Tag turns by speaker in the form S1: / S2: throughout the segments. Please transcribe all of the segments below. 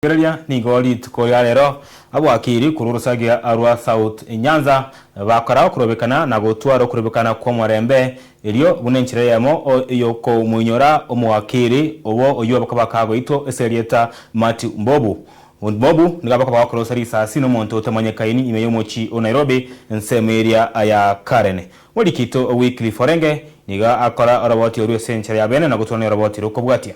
S1: Rigereria, nigo rituko ria rero abwakiri korwa orosagia rwa South Nyanza bakora okorobekana na gotwara okorobekana kw'omorembe, erio buna enchera eyemo y'okomoinyora omowakiri obo oyio bakaba kagoitwa ase erieta Mathew Mbobu. Mbobu nigo abakoba gokorosa risasi nomonto otamanyekaini ime y'omochie o Nairobi ensemo eria ya Karen. Morikito Wycliffe Orenge nigo akora oroboti orwo ase enchera ya bene na gotwania oroboti rokobwatia.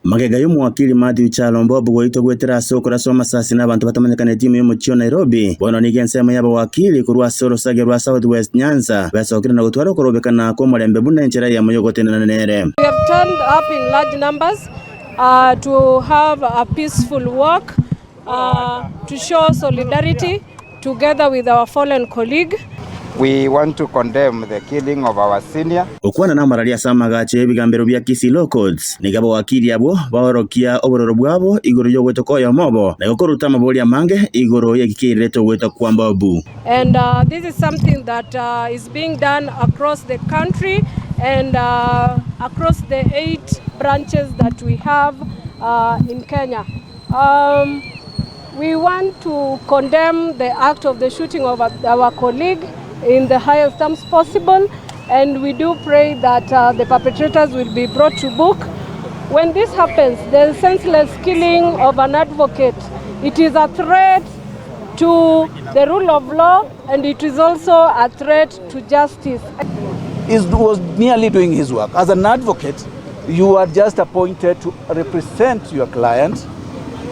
S2: Magega y'omowakili Mathew Kyalo Mbobu goitwa goetera ase okoraswa amasasi n'abanto batamanyekaneti ime y'omochie o Nairobi, bono nigo ensemo y'abawakili korwa ase orosagia rwa South West Nyanza besokire na gotwara okorobekana kw'omorembe buna enchera eyemo y'ogotenena nere.
S3: We have turned up in large numbers to have a peaceful walk to show solidarity together with our fallen colleague.
S4: We want to condemn the killing of our senior.
S2: Gokwana namararia ase amagacho y'ebigambero bia Kisii Law Courts, nigo abawakili abwo baorokia obororo bwabo igoro y'ogoitoka oyomo obo, na igo koruta amaborio amange igoro y'eki keirerete ogoita kwa Mbobu.
S3: And this is something that is being done across the country and across the 8 branches that we have in Kenya. We want to condemn the act of the shooting of our colleague in the highest terms possible and we do pray that uh, the perpetrators will be brought to book. When this happens, the senseless killing of an advocate, it is a threat to the rule of law and it is also a threat to justice.
S5: Is, was merely doing his work. As an advocate, you are just appointed to represent your client.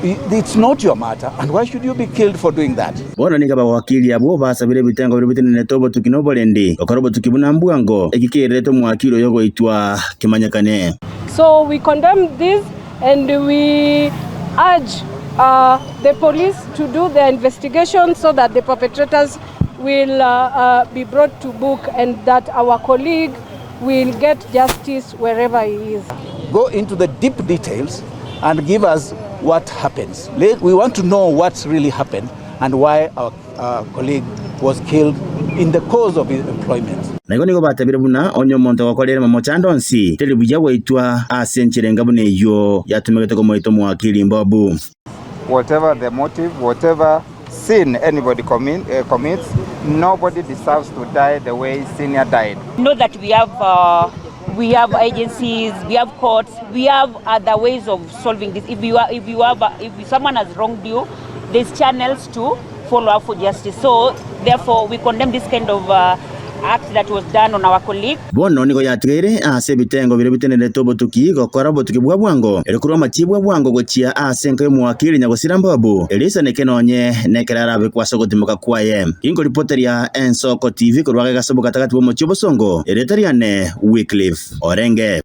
S5: It's not your matter and why should you be killed for doing that?
S2: Bono nigo abawakili abwo basabire ebitengo biria bitenenete obotuki na oborendi, gokora obotuki buna mbwango, eki keirerete omwakili oyo goitwa kemanyekane.
S3: So we condemn this and we urge uh, the police to do their investigation so that the perpetrators will uh, uh, be brought to book and that our colleague will get justice wherever he is.
S5: Go into the deep details and give us what happens. We want to know what really happened and why our uh, colleague was killed in the course of his employment.
S2: Na igo nigo batebirie buna onye omonto ogokorera momochando onsi, teri buya goitwa ase enchera enga buna eyio yatumegete komoita omowakili Mbobu.
S4: Whatever the motive, whatever sin anybody commit, uh, commits, nobody deserves to die the way senior died.
S6: Know that we have uh, we have agencies, we have courts, we have other ways of solving this. If you are, if you have, if someone has wronged you, there's channels to follow up for justice. So therefore, we condemn this kind of uh, act that was done on our colleague.
S2: Bono nigo yatigaire ase ebitengo biria bitenenerete obotuki gokora obotuki bwa bwango, erio korwa amachibu a bwango gochia ase enka y'omowakili nyagosira Mbobu, eriisaneke nonye nekero arabekwe ase ogotimoka kwaye. Ginkoripoteria Ensoko TV korwa gegasobo gatagati bw'omochie obosongo, erieta riane Wycliffe Orenge.